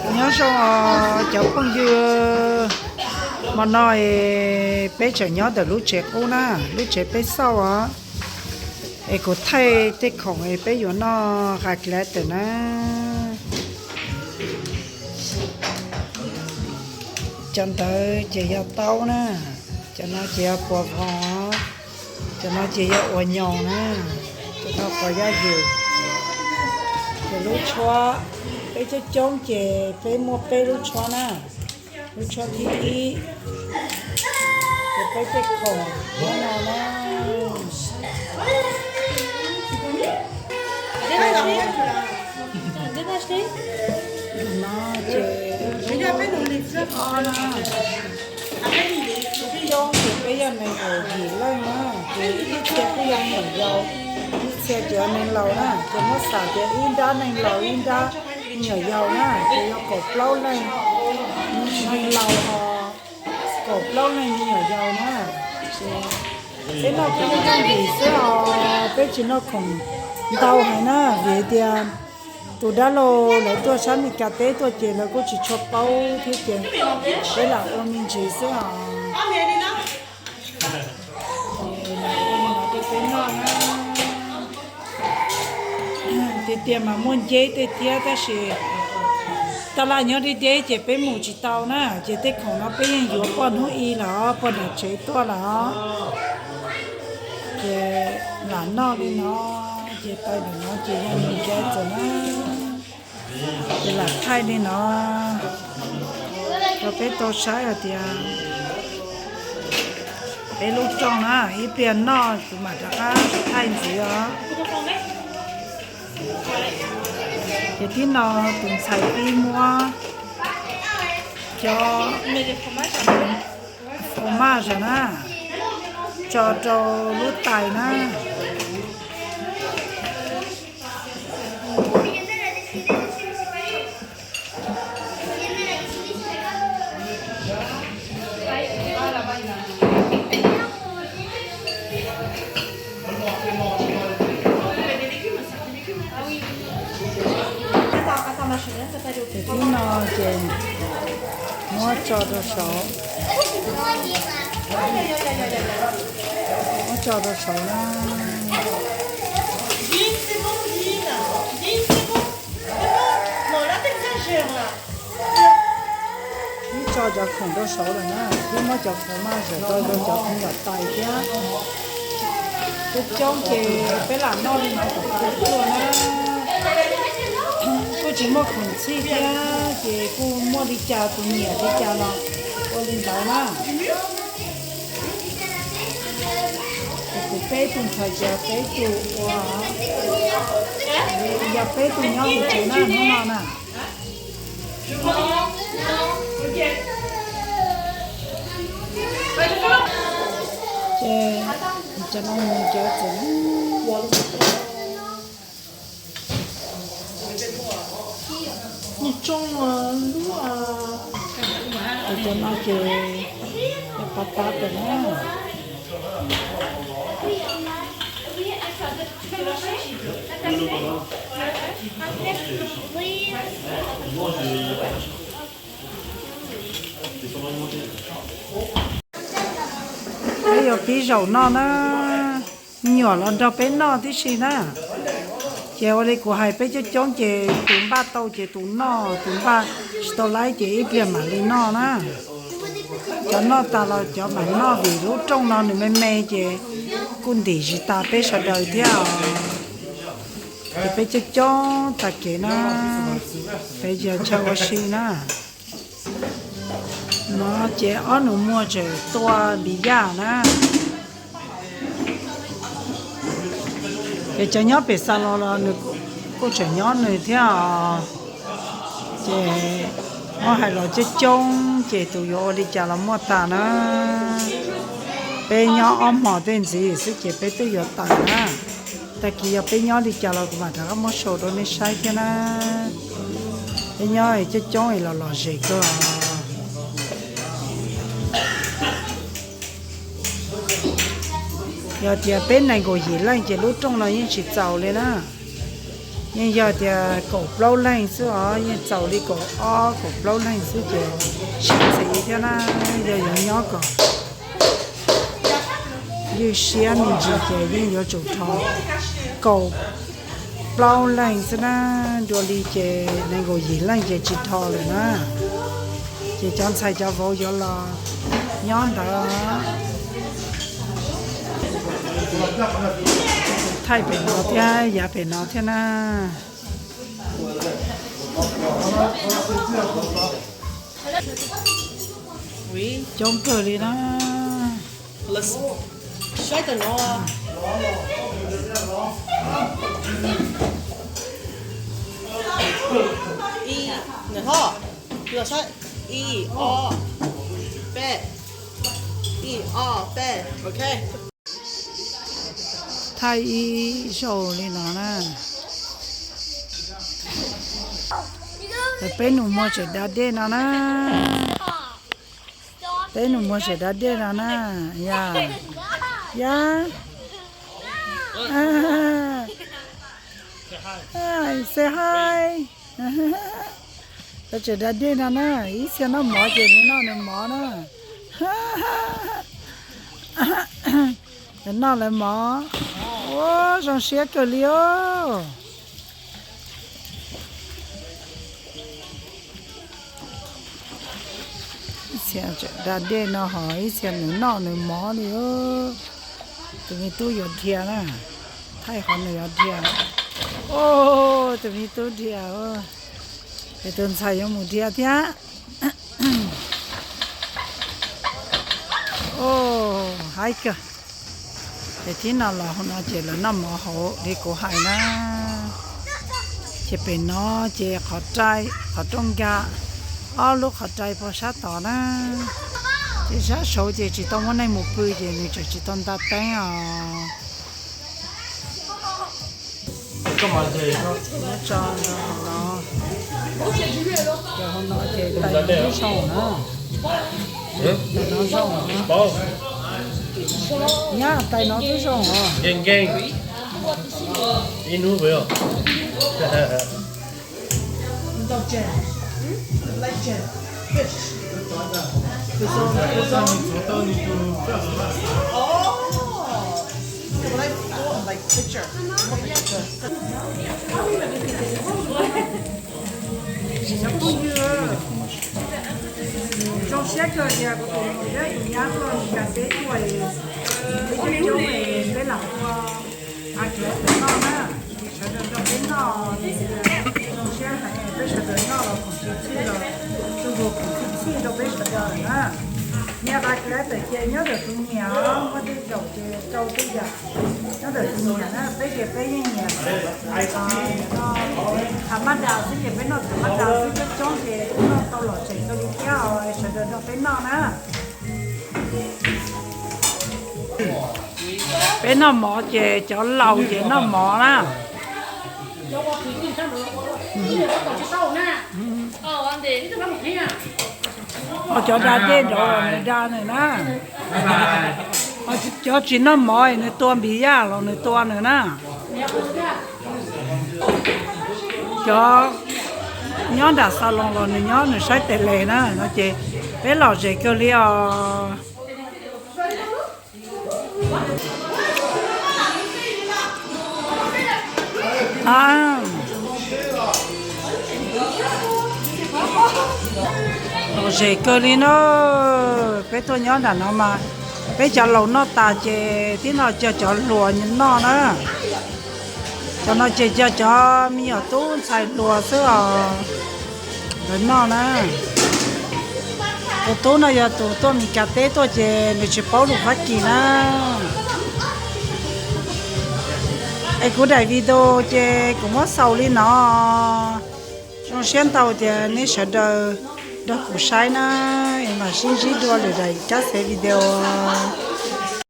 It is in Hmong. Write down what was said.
Nyob zoo os cov phooj ywg, hmo no es peb tseem nyob ntawm lub tsev qub na, lub tsev peb xauj os. Es kuv thaij tej khoom es peb yuav noj qa kla tawm na. Cov ntawd ces yog taub na, cov no ces yog puas vos, cov no ces yog ua nyoos na, cov no qos yaj ywm. Ces lub tshuab, peb coob coob ces peb muaj peb lub tshuab na. Lub tshuab thib ib, ces peb tej khoom nyob no na. No ces lub thib ob na, coob ces peb yog nees nkaum yim leej na, ces ib txhia kuj yog me nyuam yaus, ib txhia ces yog neeg laus na, ces muab xav tias ib nrab neeg laus ib nrab me nyuam yaus na, ces yog kaum plaub leej neeg laus os, kaum plaub leej me nyuam yaus na. Ces peb noj khoom yooj yim xwb os, peb tsis noj khoom ntau heev na, vim tias tus dab laug lawv tuaj sab Mes Kas teb tuaj ces lawv kuj tsis tshua paub thiab ces peb lam ua me ntsis xwb os. Ces lam ua li no rau peb noj na. Tiag tiag mas muaj nceb tej thiab tab sis taj laj nyob deb deb ces peb mus tsis tau na, ces tej khoom no peb yeej yuav poj hnub ib lawm os, poj niam tsev tuaj lawm os. Ces lam noj li no, ces pais ntawm no ces yog nws ncav txawm na. Ces lam thaij li no rau peb tau saib hais tias peb lub rooj na, ib pliag noj kuv mam rov qab thaij ntxiv os. Ces tib no tus ntxhais pib muab cov fo maj zam na tso rau lub tais na. Ces tib no ces muab tso rau saud, muab tso rau saud na. Twb tso cov khoom rau saud lawm na, twb muab cov khoom maj zam rau rau cov khoom yam tais thiab. Coob coob ces peb lam noj li no kom tag tuaj na. Kuj tsis muaj khoom txhij thiab ces kuj muaj li cas tus nyiam li cas los ua li ntawd na. Ces kuv peb tus ntxhais ces peb tus ua, yog peb tus nyob hauv tsev na hnub no na. Ces cov no mus cov tseem mus tsoo lub, cov no ces yog pas tas tawm na. Peb yuav pib zaum noj na, me nyuam los nrog peb noj tib si na. Ces ua li kuv hais peb coob coob ces tus npaj tau ces tus noj, tus npaj tsis tau laib ces ib pliag mam li noj na. Cov noj tas los cov mam noj vim lub rooj no nws me me ces kuj ntim tsis tas peb sawv daws thiab os. Ces peb coob coob tag kev na, peb cia chaw ua si na. No ces ob nus muag tseem tua npiv yaj na. Ces cov nyob pem xa los los nws kuj tseem nyob nws thiab os. Ces muab hais los coob coob ces tus yuav ua li cas los muaj tas na. Peb nyob ob hmos tej ntxiv xwb ces peb twb yuav tawm na. Tag kis yog peb nyob li cas los kuv mam rov qab muab show rau nej saib thiab na. Peb nyob coob coob es los lom zem kawg. Yog tias peb nees nkaum yim leej ces lub rooj no yeej tsis txaus li na. Yeej yog tias kaum plaub leeg xwb os, yeej txaus li kaum ob kaum plaub leeg xwb ces sib txiv thiab na, yog yuav nyob kom ywj siab me ntsis ces yeej yuav tsum rho kaum plaub leeg xwb na, dua li ces nees nkaum yim leej ces tsis rho lawm na. Ces cov ntxhais cov vauv yuav los nyob ntawd, thaij pem no thiab yav pem no thiab na. Coob kawg li na. Thaij ib zaug li no na. Peb nus muag tseem da dej no na. Peb nus muag tseem da dej no na. Ya, ya. Say hi. Peb tseem da dej no na, ib txhia noj mov ces nws noj nws mov na. Nws noj lawv mov. Ua zoo siab kawg li os. Ib txhia tseem da dej no ho ib txhia nws noj nws mov li. Tus me tub yuav dhia na, thaij qhov nws yuav dhia. Tus me tub dhia, es tus ntxhais yuav mus dhia thiab. Haib kawg. Ces thib no los hauv no ces lawv noj mov hauv li kuv hais na. Ces pem no ces qhov rai, qhov rooj nkag, ob lub qhov rai puag sab tod na. Ces sab saud ces tsis tau muaj neeg mus pw ces nws tseem tsis tau nta teeb os. Tso no, ces hauv no ces tais no twb zoo na. Tais no zoo na. Nyab, tais no twb zoo os. Cov phooj ywg, zoo siab kawg tias kuv tus muam thiab tus nyab tuaj Meskas teb tuaj, peb coob coob es peb lam ua a kiav pem noj na. Sawv daws nrog peb noj, zoo siab heev, peb sawv daws noj los khoom txhij los, tus nkaus khoom txhij rau peb sawv daws na. Niam a kiav tawm ces nyob ntawm tus niam, muaj tej zaum ces rau tej yam nyob ntawm tus niam na, peb ces peb yeej nyiam tham maj das xwb ces peb noj tham maj das xwb, coob coob ces noj tau lom zem kawg li thiab os, sawv daws nrog peb noj na. Peb noj mov ces cov laus ces noj mov na. Ho cov da dej nraud los nws da nws na. Ho cov tsis noj mov nws tua npiv yaj los nws tua nws na. Cov nyob nram xas loos los nws nyob nws saib tes les na no ces peb lom zem kawg li os. Lom zem kawg li na. Peb tuaj nyob nram no mas peb cov laus noj tas ces tib no cog cov hluas noj na. Cov no ces cog cov me nyuam tub ntxhais hluas xwb os. Lawv noj na. Tus tub no yog tus tuaj Meskas teb tuaj ces nws tsis paub lus Fab Kis na. Es kuv daim video ces kuv muab xaus li no. Zoo siab ntau tias nej sawv daws nrog kuv saib na, es mam sib ntsib dua lwm daim kab xev video.